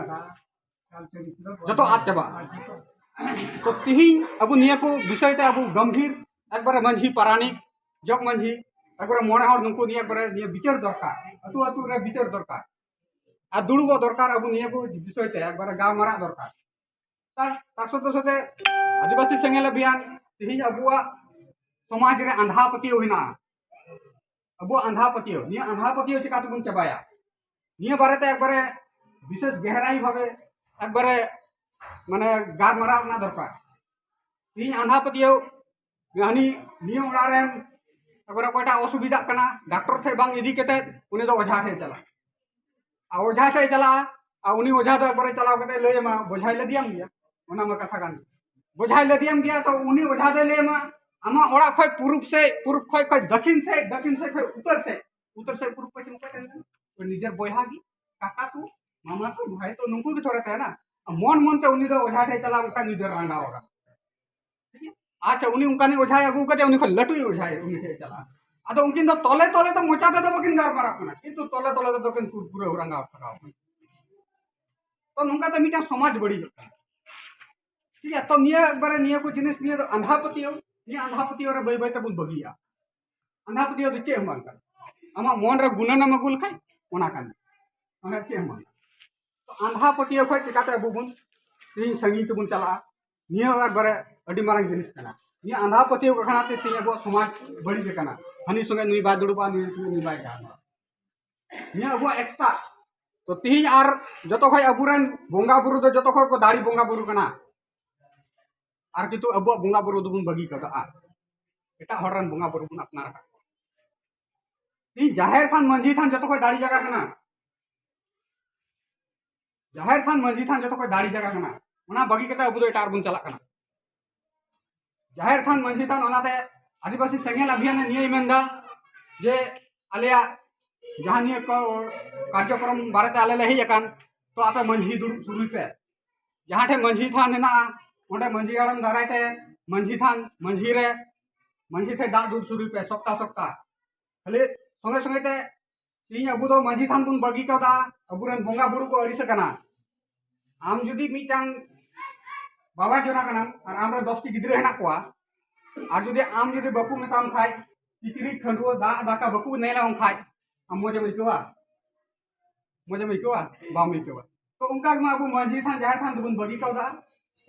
ᱡᱚᱛᱚ ᱟᱫ ᱪᱟᱵᱟᱜᱼᱟ᱾ ᱛᱚ ᱛᱤᱦᱤᱧ ᱟᱵᱚ ᱱᱤᱭᱟᱹ ᱠᱚ ᱵᱤᱥᱚᱭ ᱛᱮ ᱟᱵᱚ ᱜᱚᱢᱵᱷᱤᱨ ᱮᱠᱵᱟᱨᱮ ᱢᱟᱹᱡᱷᱤ ᱯᱟᱨᱟᱱᱤᱠ, ᱡᱚᱜᱽ ᱢᱟᱹᱡᱷᱤ, ᱮᱠᱵᱟᱨᱮ ᱢᱚᱬᱮ ᱦᱚᱲ ᱱᱩᱠᱩ ᱱᱤᱭᱟᱹ ᱠᱚᱨᱮ ᱱᱤᱭᱟᱹ ᱵᱤᱪᱟᱹᱨ ᱫᱚᱨᱠᱟᱨ, ᱟᱹᱛᱩ ᱟᱹᱛᱩ ᱨᱮ ᱵᱤᱪᱟᱹᱨ ᱫᱚᱨᱠᱟᱨ᱾ ᱟᱨ ᱫᱩᱲᱩᱵᱚᱜ ᱫᱚᱨᱠᱟᱨ ᱟᱵᱚ ᱱᱤᱭᱟᱹ ᱠᱚ ᱵᱤᱥᱚᱭ ᱛᱮ ᱮᱠᱵᱟᱨᱮ ᱜᱟᱞᱢᱟᱨᱟᱜ ᱫᱚᱨᱠᱟᱨ᱾ ᱛᱟᱨ, ᱛᱟᱨ ᱥᱚᱛᱛᱮ ᱥᱚᱛᱛᱮ ᱟᱹᱫᱤᱵᱟᱹᱥᱤ ᱥᱮᱸᱜᱮᱞ ᱚᱵᱷᱤᱭᱟᱱ ᱛᱤᱦᱤᱧ ᱟᱵᱚᱣᱟᱜ ᱥᱚᱢᱟᱡᱽ ᱨᱮ ᱟᱸᱫᱷᱟ ᱯᱟᱹᱛᱭᱟᱹᱣ ᱦᱮᱱᱟᱜᱼᱟ᱾ ᱟᱵᱚᱣᱟᱜ ᱟᱸᱫᱷᱟ ᱯᱟᱹᱛᱭᱟᱹᱣ, ᱱᱤᱭᱟᱹ ᱟᱸᱫᱷᱟ ᱯᱟᱹᱛᱭᱟᱹᱣ ᱪᱤᱠᱟ ᱛᱮᱵᱚᱱ ᱪᱟᱵᱟᱭᱟ? ᱱᱤᱭᱟᱹ ᱵᱟᱨᱮᱛᱮ ᱮᱠᱵᱟᱨᱮ ᱵᱤᱥᱮᱥ ᱜᱮᱦᱨᱟᱭ ᱵᱷᱟᱵᱮ ᱮᱠᱵᱟᱨᱮ ᱢᱟᱱᱮ ᱜᱟᱞᱢᱟᱨᱟᱣ ᱨᱮᱱᱟᱜ ᱫᱚᱨᱠᱟᱨ᱾ ᱛᱤᱦᱤᱧ ᱟᱸᱫᱷᱟ ᱯᱟᱹᱛᱭᱟᱹᱣ ᱦᱟᱹᱱᱤ ᱱᱤᱭᱟᱹ ᱚᱲᱟᱜ ᱨᱮᱱ ᱮᱠᱵᱟᱨᱮ ᱚᱠᱚᱭᱴᱟᱜ ᱚᱥᱩᱵᱤᱫᱷᱟᱜ ᱠᱟᱱᱟ, ᱰᱟᱠᱛᱚᱨ ᱴᱷᱮᱱ ᱵᱟᱝ ᱤᱫᱤ ᱠᱟᱛᱮ ᱩᱱᱤ ᱫᱚ ᱚᱡᱷᱟ ᱴᱷᱮᱱ ᱪᱟᱞᱟᱜᱼᱟ᱾ ᱟᱨ ᱚᱡᱷᱟ ᱴᱷᱮᱱ ᱪᱟᱞᱟᱜᱼᱟ, ᱟᱨ ᱩᱱᱤ ᱚᱡᱷᱟ ᱫᱚ ᱮᱠᱵᱟᱨᱮ ᱪᱟᱞᱟᱣ ᱠᱟᱛᱮ ᱞᱟᱹᱭ ᱟᱢᱟ, "ᱵᱚᱡᱷᱟᱭ ᱞᱟᱫᱮᱭᱟᱢ ᱜᱮᱭᱟ", ᱚᱱᱟ ᱢᱟ ᱠᱟᱛᱷᱟ ᱠᱟᱱ ᱜᱮ᱾ ᱵᱚᱡᱷᱟᱭ ᱞᱟᱫᱮᱭᱟᱢ ᱜᱮᱭᱟ, ᱛᱚ ᱩᱱᱤ ᱚᱡᱷᱟ ᱫᱚᱭ ᱞᱟᱹᱭ ᱟᱢᱟ, ᱟᱢᱟᱜ ᱚᱲᱟᱜ ᱠᱷᱚᱱ ᱯᱩᱨᱩᱵ ᱥᱮᱫ, ᱯᱩᱨᱩᱵ ᱠᱷᱚᱱ, ᱠᱷᱚᱱ ᱫᱚᱠᱷᱤᱱ ᱥᱮᱫ, ᱫᱚᱠᱷᱤᱱ ᱥᱮᱫ ᱠᱷᱚᱱ ᱩᱛᱛᱚᱨ ᱥᱮᱫ, ᱩᱛᱛᱚᱨ ᱥᱮᱫ ᱯᱩᱨᱩᱵ ᱯᱚᱪᱷᱤᱢ ᱚᱠᱚᱭ ᱛᱟᱦᱮᱱ ᱠᱟᱱᱟ? ᱛᱚ ᱱᱤᱡᱮᱨ ᱵᱚᱭᱦᱟ ᱜᱮ, ᱠᱟᱠᱟ ᱠᱚ, ᱢᱟᱢᱟ ᱠᱚ, ᱵᱷᱟᱭ ᱠᱚ, ᱱᱩᱠᱩ ᱜᱮ ᱛᱷᱚᱲᱟ ᱛᱟᱦᱮᱱᱟ᱾ ᱟᱨ ᱢᱚᱱ ᱢᱚᱱ ᱛᱮ ᱩᱱᱤ ᱫᱚ ᱚᱡᱷᱟ ᱴᱷᱮᱱ ᱪᱟᱞᱟᱣ ᱞᱮᱱᱠᱷᱟᱱ ᱱᱤᱡᱮᱨ ᱨᱟᱸᱜᱟᱣ ᱟᱠᱟᱱᱟ᱾ ᱴᱷᱤᱠ ᱜᱮᱭᱟ? ᱟᱪᱪᱷᱟ, ᱩᱱᱤ ᱚᱱᱠᱟᱱᱤᱡ ᱚᱡᱷᱟᱭ ᱟᱹᱜᱩ ᱠᱟᱫᱮᱭᱟ, ᱩᱱᱤ ᱠᱷᱚᱱ ᱞᱟᱹᱴᱩᱭᱤᱡ ᱚᱡᱷᱟᱭ ᱩᱱᱤ ᱴᱷᱮᱱ ᱪᱟᱞᱟᱜᱼᱟ᱾ ᱟᱫᱚ ᱩᱱᱠᱤᱱ ᱫᱚ ᱛᱚᱞᱮ ᱛᱚᱞᱮ ᱫᱚ ᱢᱚᱪᱟ ᱛᱮᱫᱚ ᱵᱟᱹᱠᱤᱱ ᱜᱟᱞᱢᱟᱨᱟᱜ ᱠᱟᱱᱟ, ᱠᱤᱱᱛᱩ ᱛᱚᱞᱮ ᱛᱚᱞᱮ ᱛᱮᱫᱚ ᱠᱤᱱ ᱯᱩᱨᱟᱹ ᱨᱟᱸᱜᱟᱣ ᱯᱷᱟᱸᱜᱟᱣ ᱠᱟᱱᱟ᱾ ᱛᱚ ᱱᱚᱝᱠᱟ ᱛᱮ ᱢᱤᱫᱴᱟᱝ ᱥᱚᱢᱟᱡᱽ ᱵᱟᱹᱲᱤᱡᱚᱜ ᱠᱟᱱᱟ᱾ ᱴᱷᱤᱠ ᱜᱮᱭᱟ? ᱛᱚ ᱱᱤᱭᱟᱹ ᱮᱠᱵᱟᱨᱮ ᱱᱤᱭᱟᱹ ᱠᱚ ᱡᱤᱱᱤᱥ, ᱱᱤᱭᱟᱹ ᱫᱚ ᱟᱸᱫᱷᱟ ᱯᱟᱹᱛᱭᱟᱹᱣ, ᱱᱤᱭᱟᱹ ᱟᱸᱫᱷᱟ ᱯᱟᱹᱛᱭᱟᱹᱣ ᱨᱮ ᱵᱟᱹᱭ ᱵᱟᱹᱭ ᱛᱮᱵᱚᱱ ᱵᱟᱹᱜᱤᱭᱟ᱾ ᱟᱸᱫᱷᱟ ᱯᱟᱹᱛᱭᱟᱹᱣ ᱫᱚ ᱪᱮᱫ ᱦᱚᱸ ᱵᱟᱝ ᱠᱟᱱᱟ᱾ ᱟᱢᱟᱜ ᱢᱚᱱ ᱨᱮ ᱜᱩᱱᱟᱹᱱᱮᱢ ᱟᱹᱜᱩ ᱞᱮᱠᱷᱟᱱ ᱚᱱᱟ ᱠᱟᱱ ᱜᱮᱭᱟ, ᱚᱱᱟ ᱪᱮᱫ ᱦᱚᱸ ᱵᱟᱝ ᱠᱟᱱᱟ᱾ ᱛᱚ ᱟᱸᱫᱷᱟ ᱯᱟᱹᱛᱭᱟᱹᱣ ᱠᱷᱚᱱ ᱪᱤᱠᱟᱛᱮ ᱟᱵᱚ ᱵᱚᱱ ᱛᱮᱦᱤᱧ ᱥᱟᱺᱜᱤᱧ ᱛᱮᱵᱚᱱ ᱪᱟᱞᱟᱜᱼᱟ? ᱱᱤᱭᱟᱹ ᱮᱠᱵᱟᱨᱮ ᱟᱹᱰᱤ ᱢᱟᱨᱟᱝ ᱡᱤᱱᱤᱥ ᱠᱟᱱᱟ᱾ ᱱᱤᱭᱟᱹ ᱟᱸᱫᱷᱟ ᱯᱟᱹᱛᱭᱟᱹᱣ ᱠᱟᱨᱚᱱ ᱛᱮ ᱛᱮᱦᱤᱧ ᱟᱵᱚᱣᱟᱜ ᱥᱚᱢᱟᱡᱽ ᱵᱟᱹᱲᱤᱡ ᱟᱠᱟᱱᱟ᱾ ᱦᱟᱹᱱᱤ ᱥᱚᱸᱜᱮ ᱱᱩᱭ ᱵᱟᱭ ᱫᱩᱲᱩᱵᱟ, ᱱᱩᱭ ᱥᱚᱸᱜᱮ ᱱᱩᱭ ᱵᱟᱭ ᱜᱟᱞᱢᱟᱨᱟᱣᱟ᱾ ᱱᱤᱭᱟᱹ ᱟᱵᱚᱣᱟᱜ ᱮᱠᱛᱟ, ᱛᱚ ᱛᱤᱦᱤᱧ ᱟᱨ ᱡᱚᱛᱚ ᱠᱷᱚᱡ ᱟᱵᱚᱨᱮᱱ ᱵᱚᱸᱜᱟ ᱵᱩᱨᱩ ᱫᱚ ᱡᱚᱛᱚ ᱠᱷᱚᱡ ᱠᱚ ᱫᱟᱲᱮ ᱵᱚᱸᱜᱟ ᱵᱩᱨᱩ ᱠᱟᱱᱟ᱾ ᱟᱨ ᱠᱤᱱᱛᱩ ᱟᱵᱚᱣᱟᱜ ᱵᱚᱸᱜᱟ ᱵᱩᱨᱩ ᱫᱚᱵᱚᱱ ᱵᱟᱹᱜᱤ ᱠᱟᱫᱟ, ᱮᱴᱟᱜ ᱦᱚᱲ ᱨᱮᱱ ᱵᱚᱸᱜᱟ ᱵᱩᱨᱩ ᱵᱚᱱ ᱟᱯᱱᱟᱨ ᱟᱠᱟᱫ ᱠᱚᱣᱟ᱾ ᱛᱤᱦᱤᱧ ᱡᱟᱦᱮᱨ ᱛᱷᱟᱱ ᱢᱟᱹᱡᱷᱤ ᱛᱷᱟᱱ ᱡᱚᱛᱚ ᱠᱷᱚᱡ ᱫᱟᱲᱮ ᱡᱟᱭᱜᱟ ᱠᱟᱱᱟ᱾ ᱡᱟᱦᱮᱨ ᱛᱷᱟᱱ ᱢᱟᱹᱡᱷᱤ ᱛᱷᱟᱱ ᱡᱚᱛᱚ ᱠᱷᱚᱡ ᱫᱟᱲᱮ ᱡᱟᱭᱜᱟ ᱠᱟᱱᱟ᱾ ᱚᱱᱟ ᱵᱟᱹᱜᱤ ᱠᱟᱛᱮ ᱟᱵᱚ ᱫᱚ ᱮᱴᱟᱜ ᱨᱮᱵᱚᱱ ᱪᱟᱞᱟᱜ ᱠᱟᱱᱟ᱾ ᱡᱟᱦᱮᱨ ᱛᱷᱟᱱ ᱢᱟᱹᱡᱷᱤ ᱛᱷᱟᱱ ᱚᱱᱟᱛᱮ ᱟᱹᱫᱤᱵᱟᱹᱥᱤ ᱥᱮᱸᱜᱮᱞ ᱚᱵᱷᱤᱭᱟᱱᱮ ᱱᱤᱭᱟᱹᱭ ᱢᱮᱱᱫᱟ ᱡᱮ ᱟᱞᱮᱭᱟᱜ ᱡᱟᱦᱟᱸ ᱱᱤᱭᱟᱹ ᱠᱚ ᱠᱟᱨᱡᱚᱠᱨᱚᱢ ᱵᱟᱨᱮᱛᱮ ᱟᱞᱮ ᱞᱮ ᱦᱮᱡ ᱟᱠᱟᱱ, ᱛᱚ ᱟᱯᱮ ᱢᱟᱹᱡᱷᱤ ᱫᱩᱲᱩᱵ ᱥᱩᱨᱩᱭ ᱯᱮ᱾ ᱡᱟᱦᱟᱸ ᱴᱷᱮᱱ ᱢᱟᱹᱡᱷᱤ ᱛᱷᱟᱱ ᱦᱮᱱᱟᱜᱼᱟ, ᱚᱸᱰᱮ ᱢᱟᱹᱡᱷᱤ ᱦᱟᱲᱟᱢ ᱫᱟᱨᱟᱭ ᱛᱮ ᱢᱟᱹᱡᱷᱤ ᱛᱷᱟᱱ, ᱢᱟᱹᱡᱷᱤ ᱨᱮ, ᱢᱟᱹᱡᱷᱤ ᱴᱷᱮᱱ ᱫᱟᱜ ᱫᱩᱞ ᱥᱩᱨᱩᱭ ᱯᱮ ᱥᱚᱯᱛᱟ ᱥᱚᱯᱛᱟ᱾ ᱠᱷᱟᱹᱞᱤ ᱥᱚᱸᱜᱮ ᱥᱚᱸᱜᱮ ᱛᱮ ᱛᱤᱦᱤᱧ ᱟᱵᱚ ᱫᱚ ᱢᱟᱹᱡᱷᱤ ᱛᱷᱟᱱ ᱵᱚᱱ ᱵᱟᱹᱜᱤ ᱠᱟᱣᱫᱟ, ᱟᱵᱚᱨᱮᱱ ᱵᱚᱸᱜᱟ ᱵᱩᱨᱩ ᱠᱚ ᱟᱹᱲᱤᱥ ᱟᱠᱟᱱᱟ᱾ ᱟᱢ ᱡᱩᱫᱤ ᱢᱤᱫᱴᱟᱝ ᱵᱟᱵᱟ ᱡᱚᱱᱟ ᱠᱟᱱᱟᱢ ᱟᱨ ᱟᱢᱨᱮ ᱫᱚᱥᱴᱤ ᱜᱤᱫᱽᱨᱟᱹ ᱦᱮᱱᱟᱜ ᱠᱚᱣᱟ, ᱟᱨ ᱡᱩᱫᱤ ᱟᱢ ᱡᱩᱫᱤ ᱵᱟᱠᱚ ᱢᱮᱛᱟᱢ ᱠᱷᱟᱡ, ᱠᱤᱪᱨᱤᱡ ᱠᱷᱟᱹᱰᱩᱣᱟᱹ ᱫᱟᱜ ᱫᱟᱠᱟ ᱵᱟᱠᱚ ᱧᱮᱞᱟᱢ ᱠᱷᱟᱡ, ᱟᱢ ᱢᱚᱡᱮᱢ ᱟᱹᱭᱠᱟᱹᱣᱟ? ᱢᱚᱡᱮᱢ ᱟᱹᱭᱠᱟᱹᱣᱟ? ᱵᱟᱢ ᱟᱹᱭᱠᱟᱹᱣᱟ᱾ ᱛᱚ ᱚᱱᱠᱟ ᱜᱮ ᱢᱟ ᱟᱵᱚ ᱢᱟᱹᱡᱷᱤ ᱛᱷᱟᱱ ᱡᱟᱦᱮᱨ ᱛᱷᱟᱱ ᱫᱚᱵᱚᱱ ᱵᱟᱹᱜᱤ ᱠᱟᱣᱫᱟ,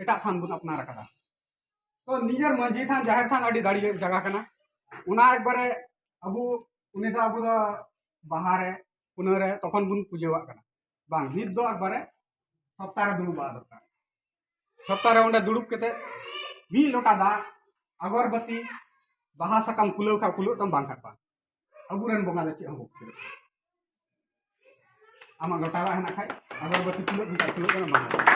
ᱮᱴᱟᱜ ᱛᱷᱟᱱ ᱵᱚᱱ ᱟᱯᱱᱟᱨ ᱟᱠᱟᱫᱟ᱾ ᱛᱚ ᱱᱤᱡᱮᱨ ᱢᱟᱹᱡᱷᱤ ᱛᱷᱟᱱ ᱡᱟᱦᱮᱨ ᱛᱷᱟᱱ ᱟᱹᱰᱤ ᱫᱟᱲᱮ ᱡᱟᱭᱜᱟ ᱠᱟᱱᱟ, ᱚᱱᱟ ᱮᱠᱵᱟᱨᱮ ᱟᱵᱚ ᱩᱱᱤ ᱫᱚ ᱟᱵᱚ ᱫᱚ ᱵᱟᱦᱟ ᱨᱮ, ᱯᱩᱱᱟᱹ ᱨᱮ ᱛᱚᱠᱷᱚᱱ ᱵᱚᱱ ᱯᱩᱡᱟᱹᱣᱟᱜ ᱠᱟᱱᱟ᱾ ᱵᱟᱝ, ᱱᱤᱛ ᱫᱚ ᱮᱠᱵᱟᱨᱮ ᱥᱚᱯᱛᱟ ᱨᱮ ᱫᱩᱲᱩᱵ ᱵᱟᱲᱟ ᱫᱚᱨᱠᱟᱨ᱾ ᱥᱚᱯᱛᱟ ᱨᱮ ᱚᱸᱰᱮ ᱫᱩᱲᱩᱵ ᱠᱟᱛᱮ ᱢᱤᱫ ᱞᱚᱴᱟ ᱫᱟᱜ, ᱟᱜᱚᱨᱵᱟᱹᱛᱤ, ᱵᱟᱦᱟ ᱥᱟᱠᱟᱢ ᱠᱩᱞᱟᱹᱣ ᱠᱷᱟᱱ ᱠᱩᱞᱟᱹᱜ ᱛᱟᱢ, ᱵᱟᱝ ᱠᱷᱟᱱ ᱵᱟᱝ᱾ ᱟᱵᱚᱨᱮᱱ ᱵᱚᱸᱜᱟ ᱫᱚ ᱪᱮᱫ ᱦᱚᱸ ᱵᱟᱠᱚ ᱠᱩᱞᱟᱹᱜ᱾ ᱟᱢᱟᱜ ᱞᱚᱴᱟ ᱫᱟᱜ ᱦᱮᱱᱟᱜ ᱠᱷᱟᱡ ᱟᱜᱚᱨᱵᱟᱹᱛᱤ ᱠᱩᱞᱟᱹᱜ ᱠᱷᱟᱱ ᱠᱩᱞᱟᱹᱜ ᱠᱟᱱᱟ, ᱵᱟᱝ ᱠᱷᱟᱱ᱾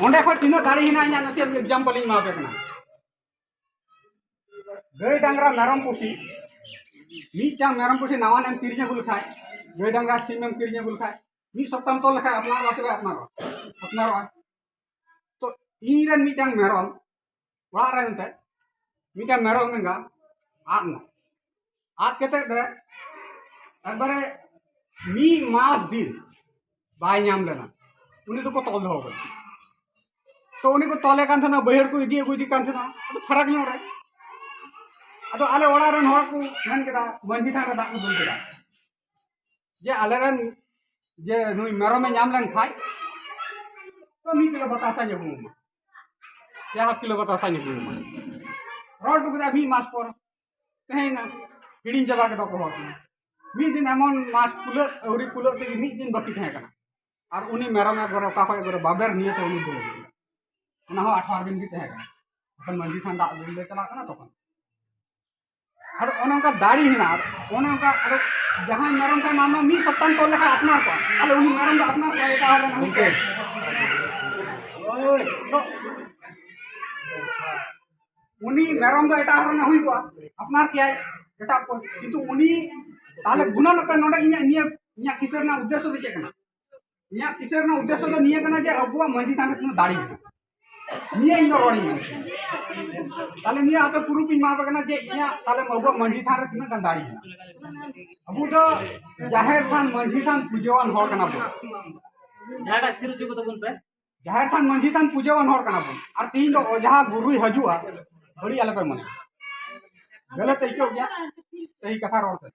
ᱚᱸᱰᱮ ᱠᱷᱚᱡ ᱛᱤᱱᱟᱹᱜ ᱫᱟᱲᱮ ᱦᱮᱱᱟᱜ ᱤᱧᱟᱹᱜ ᱱᱟᱥᱮᱭᱟᱜ example ᱤᱧ ᱮᱢᱟ ᱯᱮ ᱠᱟᱱᱟ᱾ ᱜᱟᱹᱭ ᱰᱟᱝᱨᱟ ᱢᱮᱨᱚᱢ ᱯᱩᱥᱤ, ᱢᱤᱫᱴᱟᱝ ᱢᱮᱨᱚᱢ ᱯᱩᱥᱤ ᱱᱟᱣᱟᱱᱮᱢ ᱠᱤᱨᱤᱧ ᱟᱹᱜᱩ ᱞᱮᱠᱷᱟᱡ, ᱜᱟᱹᱭ ᱰᱟᱝᱨᱟ ᱥᱤᱢ ᱮᱢ ᱠᱤᱨᱤᱧ ᱟᱹᱜᱩ ᱞᱮᱠᱷᱟᱡ, ᱢᱤᱫ ᱥᱚᱯᱛᱟᱦᱚᱢ ᱛᱚᱞ ᱞᱮᱠᱷᱟᱡ ᱟᱯᱱᱟᱨᱚᱜᱼᱟ ᱥᱮ ᱵᱟᱭ ᱟᱯᱱᱟᱨᱚᱜᱼᱟ? ᱟᱯᱱᱟᱨᱚᱜᱼᱟ᱾ ᱛᱚ ᱤᱧ ᱨᱮᱱ ᱢᱤᱫᱴᱟᱝ ᱢᱮᱨᱚᱢ, ᱚᱲᱟᱜ ᱨᱮ ᱮᱱᱛᱮ ᱢᱤᱫᱴᱟᱝ ᱢᱮᱨᱚᱢ ᱮᱸᱜᱟ ᱟᱫ ᱮᱱᱟ᱾ ᱟᱫ ᱠᱟᱛᱮ ᱨᱮ ᱮᱠᱵᱟᱨᱮ ᱢᱤᱫ ᱢᱟᱥ ᱫᱤᱱ ᱵᱟᱭ ᱧᱟᱢ ᱞᱮᱱᱟ᱾ ᱩᱱᱤ ᱫᱚᱠᱚ ᱛᱚᱞ ᱫᱚᱦᱚ ᱠᱟᱫᱟ᱾ ᱛᱚ ᱩᱱᱤ ᱠᱚ ᱛᱚᱞᱮ ᱠᱟᱱ ᱛᱟᱦᱮᱱᱟ, ᱵᱟᱹᱭᱦᱟᱹᱲ ᱠᱚ ᱤᱫᱤ ᱟᱹᱜᱩᱭᱮᱫᱮ ᱠᱟᱱ ᱛᱟᱦᱮᱱᱟ, ᱟᱫᱚ ᱯᱷᱟᱨᱟᱠ ᱧᱚᱜ ᱨᱮ᱾ ᱟᱫᱚ ᱟᱞᱮ ᱚᱲᱟᱜ ᱨᱮᱱ ᱦᱚᱲ ᱠᱚ ᱢᱮᱱ ᱠᱮᱫᱟ, ᱢᱟᱹᱡᱷᱤ ᱛᱷᱟᱱ ᱨᱮ ᱫᱟᱜ ᱠᱚ ᱫᱩᱞ ᱠᱮᱫᱟ ᱡᱮ ᱟᱞᱮᱨᱮᱱ ᱡᱮ ᱱᱩᱭ ᱢᱮᱨᱚᱢᱮ ᱧᱟᱢ ᱞᱮᱱ ᱠᱷᱟᱡ ᱛᱚ ᱢᱤᱫ ᱠᱤᱞᱳ ᱵᱟᱛᱟᱥᱟᱧ ᱟᱹᱜᱩ ᱟᱢᱟ, ᱯᱮ ᱦᱟᱯ ᱠᱤᱞᱳ ᱵᱟᱛᱟᱥᱟᱧ ᱟᱹᱜᱩ ᱟᱢᱟ᱾ ᱨᱚᱲ ᱦᱚᱴᱚ ᱠᱮᱫᱟ ᱢᱤᱫ ᱢᱟᱥ ᱯᱚᱨ, ᱛᱟᱦᱮᱸᱭᱮᱱᱟ, ᱦᱤᱲᱤᱧ ᱪᱟᱵᱟ ᱠᱮᱫᱟ ᱠᱚ ᱦᱚᱲ ᱠᱚ᱾ ᱢᱤᱫ ᱫᱤᱱ ᱮᱢᱚᱱ ᱢᱟᱥ ᱠᱩᱞᱟᱹᱜ ᱟᱹᱣᱨᱤ ᱠᱩᱞᱟᱹᱜ ᱛᱮᱜᱮ ᱢᱤᱫ ᱫᱤᱱ ᱵᱟᱹᱠᱤ ᱛᱟᱦᱮᱸ ᱠᱟᱱᱟ᱾ ᱟᱨ ᱩᱱᱤ ᱢᱮᱨᱚᱢ ᱮᱠᱵᱟᱨᱮ ᱚᱠᱟ ᱠᱷᱚᱱ ᱮᱠᱵᱟᱨᱮ ᱵᱟᱵᱮᱨ ᱱᱤᱭᱟᱹᱛᱮ ᱩᱱᱤ ᱫᱟᱹᱲ ᱟᱹᱜᱩ ᱠᱮᱫᱟ᱾ ᱚᱱᱟ ᱦᱚᱸ ᱟᱴᱷᱟᱨᱚ ᱫᱤᱱ ᱜᱮ ᱛᱟᱦᱮᱸ ᱠᱟᱱᱟ᱾ ᱛᱚᱠᱷᱚᱱ ᱢᱟᱹᱡᱷᱤ ᱛᱷᱟᱱ ᱫᱟᱜ ᱫᱩᱞ ᱞᱮ ᱪᱟᱞᱟᱜ ᱠᱟᱱᱟ ᱛᱚᱠᱷᱚᱱ᱾ ᱟᱫᱚ ᱚᱱᱮ ᱚᱱᱠᱟ ᱫᱟᱲᱮ ᱦᱮᱱᱟᱜᱼᱟ᱾ ᱟᱫᱚ ᱚᱱᱮ ᱚᱱᱠᱟ ᱟᱫᱚ ᱡᱟᱦᱟᱸᱭ ᱢᱮᱨᱚᱢ ᱛᱟᱭ ᱢᱟᱢᱟ ᱢᱤᱫ ᱥᱚᱯᱛᱟᱦᱚ ᱛᱚᱞ ᱞᱮᱠᱷᱟᱱ ᱟᱯᱱᱟᱨ ᱠᱚᱣᱟ, ᱛᱟᱦᱞᱮ ᱩᱱᱤ ᱢᱮᱨᱚᱢ ᱫᱚ ᱟᱯᱱᱟᱨ ᱠᱚᱣᱟ ᱮᱴᱟᱜ ᱦᱚᱲ ᱨᱮᱱ ᱦᱩᱭ ᱜᱚᱢᱠᱮ᱾ ᱠᱚᱣᱟ᱾ ᱩᱱᱤ ᱢᱮᱨᱚᱢ ᱫᱚ ᱮᱴᱟᱜ ᱦᱚᱲ ᱨᱮᱱᱟᱜ ᱦᱩᱭ ᱠᱚᱜᱼᱟ, ᱟᱯᱱᱟᱨ ᱠᱮᱭᱟᱭ ᱮᱴᱟᱜ ᱠᱚ, ᱠᱤᱱᱛᱩ ᱩᱱᱤ ᱛᱟᱦᱞᱮ ᱜᱩᱱᱟᱹᱱᱚᱜ ᱠᱟᱱ ᱱᱚᱰᱮ ᱤᱧᱟᱹᱜ ᱱᱤᱭᱟᱹ ᱤᱧᱟᱹᱜ ᱠᱤᱥᱟᱹ ᱨᱮᱱᱟᱜ ᱩᱫᱽᱫᱮᱥᱥᱚ ᱫᱚ ᱪᱮᱫ ᱠᱟᱱᱟ? ᱤᱧᱟᱹᱜ ᱠᱤᱥᱟᱹ ᱨᱮᱱᱟᱜ ᱩᱫᱽᱫᱮᱥᱥᱚ ᱫᱚ ᱱᱤᱭᱟᱹ ᱠᱟᱱᱟ ᱡᱮ ᱟᱵᱚᱣᱟᱜ ᱢᱟᱹᱡᱷᱤ ᱛᱷᱟᱱ ᱨᱮ ᱛᱤᱱᱟᱹᱜ ᱫᱟᱲᱮ ᱢᱮᱱᱟᱜᱼᱟ, ᱱᱤᱭᱟᱹ ᱤᱧ ᱫᱚ ᱨᱚᱲᱤᱧ ᱢᱮᱱᱟ᱾ ᱛᱟᱦᱞᱮ ᱱᱤᱭᱟᱹ ᱟᱯᱮ ᱯᱩᱨᱩᱯ ᱤᱧ ᱮᱢᱟ ᱯᱮ ᱠᱟᱱᱟ ᱡᱮ ᱤᱧᱟᱹᱜ ᱛᱟᱦᱞᱮ ᱟᱵᱚᱣᱟᱜ ᱢᱟᱹᱡᱷᱤ ᱛᱷᱟᱱ ᱨᱮ ᱛᱤᱱᱟᱹᱜ ᱜᱟᱱ ᱫᱟᱲᱮ ᱢᱮᱱᱟᱜᱼᱟ᱾ ᱟᱵᱚ ᱫᱚ ᱡᱟᱦᱮᱨ ᱛᱷᱟᱱ ᱢᱟᱹᱡᱷᱤ ᱛᱷᱟᱱ ᱯᱩᱡᱟᱹᱣᱟᱱ ᱦᱚᱲ ᱠᱟᱱᱟ ᱵᱚᱱ᱾ ᱡᱟᱦᱟᱸᱴᱟᱜ ᱛᱷᱤᱨ ᱦᱚᱪᱚ ᱠᱚ ᱛᱟᱵᱚᱱ ᱯᱮ᱾ ᱡᱟᱦᱮᱨ ᱛᱷᱟᱱ ᱢᱟᱹᱡᱷᱤ ᱛᱷᱟᱱ ᱯᱩᱡᱟᱹᱣᱟᱱ ᱦᱚᱲ ᱠᱟᱱᱟ ᱵᱚᱱ, ᱟᱨ ᱛᱮᱦᱮᱧ ᱫᱚ ᱚᱡᱷᱟ ᱜᱩᱨᱩᱭ ᱦᱤᱡᱩᱜᱼᱟ, ᱵᱟᱹᱲᱤᱡ ᱟᱞᱚᱯᱮ ᱢᱚᱱᱮᱭᱟ᱾ ᱜᱟᱹᱞᱟᱹᱛ ᱟᱹᱭᱠᱟᱹᱣ ᱜᱮᱭᱟ ᱛᱮᱦᱮᱧ ᱠᱟᱛᱷᱟ ᱨᱚᱲ ᱛᱮ᱾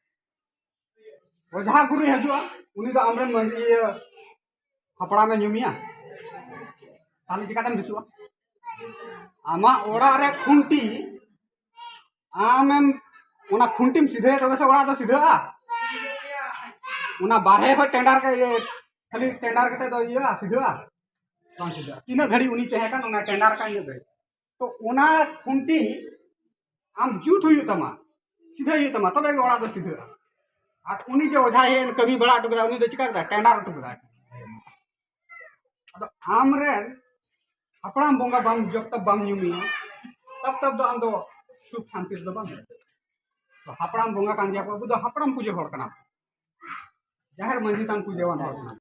ᱚᱡᱷᱟ ᱜᱩᱨᱩᱭ ᱦᱤᱡᱩᱜᱼᱟ, ᱩᱱᱤ ᱫᱚ ᱟᱢᱨᱮᱱ ᱢᱟᱹᱡᱷᱤ, ᱤᱭᱟᱹ, ᱦᱟᱯᱲᱟᱢᱮ ᱧᱩᱢᱮᱭᱟ, ᱛᱟᱦᱞᱮ ᱪᱤᱠᱟᱛᱮᱢ ᱵᱮᱥᱚᱜᱼᱟ? ᱟᱢᱟᱜ ᱚᱲᱟᱜ ᱨᱮ ᱠᱷᱩᱱᱴᱤ, ᱟᱢᱮᱢ ᱚᱱᱟ ᱠᱷᱩᱱᱴᱤᱢ ᱥᱤᱫᱷᱟᱹᱭᱟ ᱛᱚᱵᱮ ᱥᱮ ᱚᱲᱟᱜ ᱫᱚ ᱥᱤᱫᱷᱟᱹᱜᱼᱟ? ᱚᱱᱟ ᱵᱟᱨᱦᱮ ᱠᱷᱚᱱ ᱴᱮᱸᱰᱟᱨ ᱠᱟ-, ᱤᱭᱟᱹ, ᱠᱷᱟᱹᱞᱤ ᱴᱮᱸᱰᱟᱨ ᱠᱟᱛᱮ ᱫᱚ ᱤᱭᱟᱹᱜᱼᱟ, ᱥᱤᱫᱷᱟᱹᱜᱼᱟ? ᱵᱟᱝ ᱥᱤᱫᱷᱟᱹᱜᱼᱟ᱾ ᱛᱤᱱᱟᱹᱜ ᱜᱷᱟᱹᱲᱤᱡ ᱩᱱᱤ ᱛᱟᱦᱮᱸ ᱠᱟᱱ ᱚᱱᱟ ᱴᱮᱸᱰᱟᱨ ᱠᱟᱱ ᱤᱱᱟᱹᱜ ᱜᱷᱟᱹᱲᱤᱡ᱾ ᱛᱚ ᱚᱱᱟ ᱠᱷᱩᱱᱴᱤ ᱟᱢ ᱡᱩᱛ ᱦᱩᱭᱩᱜ ᱛᱟᱢᱟ, ᱥᱤᱫᱷᱟᱹ ᱦᱩᱭᱩᱜ ᱛᱟᱢᱟ, ᱛᱚᱵᱮ ᱜᱮ ᱚᱲᱟᱜ ᱫᱚ ᱥᱤᱫᱷᱟᱹᱜᱼᱟ᱾ ᱟᱨ ᱩᱱᱤ ᱡᱮ ᱚᱡᱷᱟᱭ ᱦᱮᱡ ᱮᱱ ᱠᱟᱹᱢᱤ ᱵᱟᱲᱟ ᱦᱚᱴᱚ ᱠᱮᱫᱟ, ᱩᱱᱤ ᱫᱚ ᱪᱤᱠᱟ ᱠᱮᱫᱟ? ᱴᱮᱸᱰᱟᱨ ᱦᱚᱴᱚ ᱠᱮᱫᱟ᱾ ᱟᱫᱚ ᱟᱢᱨᱮᱱ ᱦᱟᱯᱲᱟᱢ ᱵᱚᱸᱜᱟ ᱵᱟᱢ, ᱡᱚᱵ ᱛᱚᱠ ᱵᱟᱢ ᱧᱩᱢᱮᱭᱟ, ᱛᱚᱵ ᱛᱚᱠ ᱫᱚ ᱟᱢ ᱫᱚ ᱥᱩᱠ ᱥᱟᱱᱛᱤ ᱨᱮᱫᱚ ᱵᱟᱢ ᱧᱟᱢᱟ᱾ ᱛᱚ ᱦᱟᱯᱲᱟᱢ ᱵᱚᱸᱜᱟ ᱠᱟᱱ ᱜᱮᱭᱟ ᱠᱚ, ᱟᱵᱚ ᱫᱚ ᱦᱟᱯᱲᱟᱢ ᱯᱩᱡᱟᱹ ᱦᱚᱲ ᱠᱟᱱᱟ ᱵᱚᱱ᱾ ᱡᱟᱦᱮᱨ ᱢᱟᱹᱡᱷᱤ ᱛᱟᱢ ᱯᱩᱡᱟᱹᱣᱟᱱ ᱦᱚᱲ ᱠᱟᱱᱟ᱾